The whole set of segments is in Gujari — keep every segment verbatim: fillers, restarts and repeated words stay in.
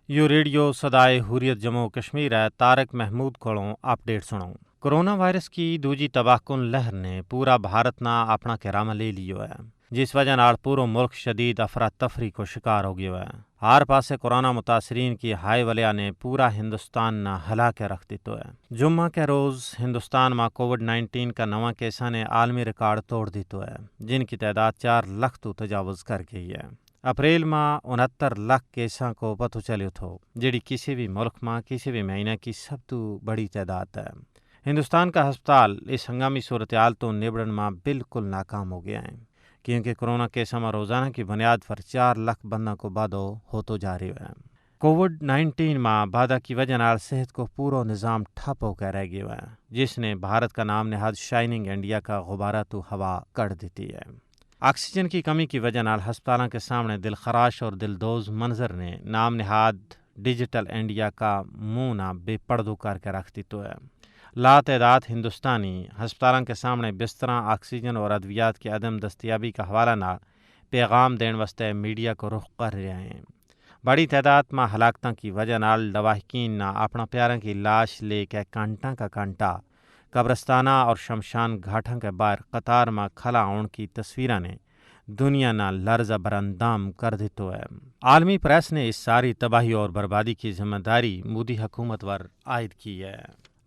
یوہ ریڈیو سدائے حریت جموں و کشمیر ہے۔ طارق محمود کولوں اپ ڈیٹ سنو۔ کرونا وائرس کی دوجی تباہ کن لہر نے پورا بھارت نا اپنا کرا ما لے لیو ہے، جس وجہ نال پورو ملک شدید افراتفری کو شکار ہو گیو ہے۔ ہر پاسے کرونا متاثرین کی ہائے ولیا نے پورا ہندوستان نا ہلا کے رکھ دیتو ہے۔ جمعہ کے روز ہندوستان ما کووڈ نائنٹین کا نواں کیساں نے عالمی ریکارڈ توڑ دیتو ہے، جن کی تعداد چار لکھ تو تجاوز کر گئی ہے۔ اپریل ما انہتر لکھ کیساں کو پتو چلیو تھو، جیڑی کسی بھی ملک ما کسی بھی مہینہ کی سب تو بڑی تعداد ہے۔ ہندوستان کا ہسپتال اس ہنگامی صورتحال تو نبڑن ما بالکل ناکام ہو گیا ہیں، کیونکہ کرونا کیساں ما روزانہ کی بنیاد پر چار لکھ بنداں کو بادو ہوتو جا رہیو ہے۔ کووڈ نائنٹین ما بادہ کی وجہ نال صحت کو پورو نظام ٹھپ ہو کے رہ گیو ہے، جس نے بھارت کا نام نہاد شائننگ انڈیا کا غبارہ تو ہوا کڑ دیتی ہے۔ آکسیجن کی کمی کی وجہ نال ہسپتالاں کے سامنے دلخراش اور دلدوز منظر نے نام نہاد ڈیجیٹل انڈیا کا منہ نا بے پڑدو کر کے رکھ دیتو ہے۔ لا تعداد ہندوستانی ہسپتالاں کے سامنے بستراں، آکسیجن اور ادویات کی عدم دستیابی کا حوالہ نال پیغام دین واسطے میڈیا کو رخ کر رہے ہیں۔ بڑی تعداد ما ہلاکتاں کی وجہ نال لواحقین نا اپنا پیاراں کی لاش لے کے کانٹاں کا کانٹا قبرستانہ اور شمشان گھاٹاں کے باہر قطار ما کھلا ہون کی تصویراں نے دنیا نا لرزہ براندام کر دیتو ہے۔ عالمی پریس نے اس ساری تباہی اور بربادی کی ذمہ داری مودی حکومت پر عائد کی ہے۔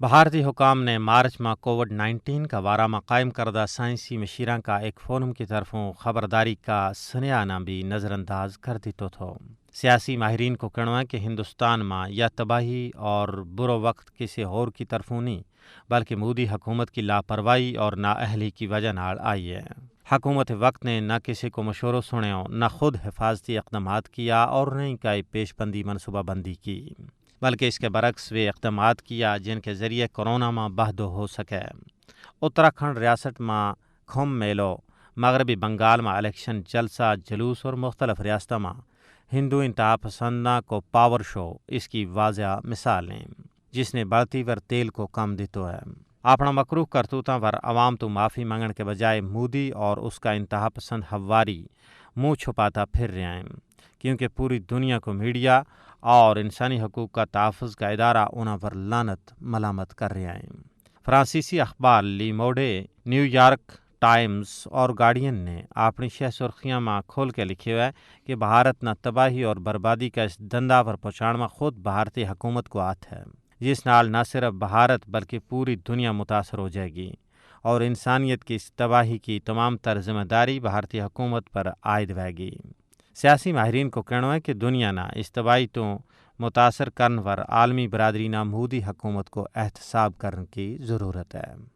بھارتی حکام نے مارچ ما کووڈ نائنٹین کا وارا ما قائم کردہ سائنسی مشیراں کا ایک فورم کی طرفوں خبرداری کا سنیا نا بھی نظرانداز کر دیتو تھو۔ سیاسی ماہرین کو کہنو ہے کہ ہندوستان ما یا تباہی اور برو وقت کسی ہور کی طرفوں نہیں، بلکہ مودی حکومت کی لاپرواہی اور نااہلی کی وجہ نال آئی ہے۔ حکومت وقت نے نہ کسی کو مشورو سنیو، نہ خود حفاظتی اقدامات کیا اور نہ ہی کائی پیش بندی منصوبہ بندی کی، بلکہ اس کے برعکس ویہ اقدامات کیا جن کے ذریعے کرونا ما بہدو ہو سکے۔ اتراکھنڈ ریاست ما کھم میلو، مغربی بنگال ما الیکشن جلسہ جلوس اور مختلف ریاستاں ما ہندو انتہا پسنداں کو پاور شو اس کی واضح مثال ہیں، جس نے بڑھتی ور تیل کو کم دیتو ہے۔ اپنا مکروہ کرتوتاں ور عوام تو معافی منگن کے بجائے مودی اور اس کا انتہا پسند ہواری منہ چھپاتا پھر رہیا ہیں، کیونکہ پوری دنیا کو میڈیا اور انسانی حقوق کا تحفظ کا ادارہ انہاں پر لعنت ملامت کر رہیا ہیں۔ فرانسیسی اخبار لی موڈے، نیو یارک ٹائمز اور گارڈین نے اپنی شہ سرخیاں ما کھول کے لکھیو ہے کہ بھارت نا تباہی اور بربادی کا اس دندا پر پہنچان ما خود بھارتی حکومت کو ہاتھ ہے، جس نال نہ صرف بھارت بلکہ پوری دنیا متاثر ہو جائے گی اور انسانیت کی اس تباہی کی تمام تر ذمہ داری بھارتی حکومت پر عائد ہوئے گی۔ سیاسی ماہرین کو کہنو ہے کہ دنیا نا اس تباہی تو متاثر کرن پر عالمی برادری نا مودی حکومت کو احتساب کرن کی ضرورت ہے۔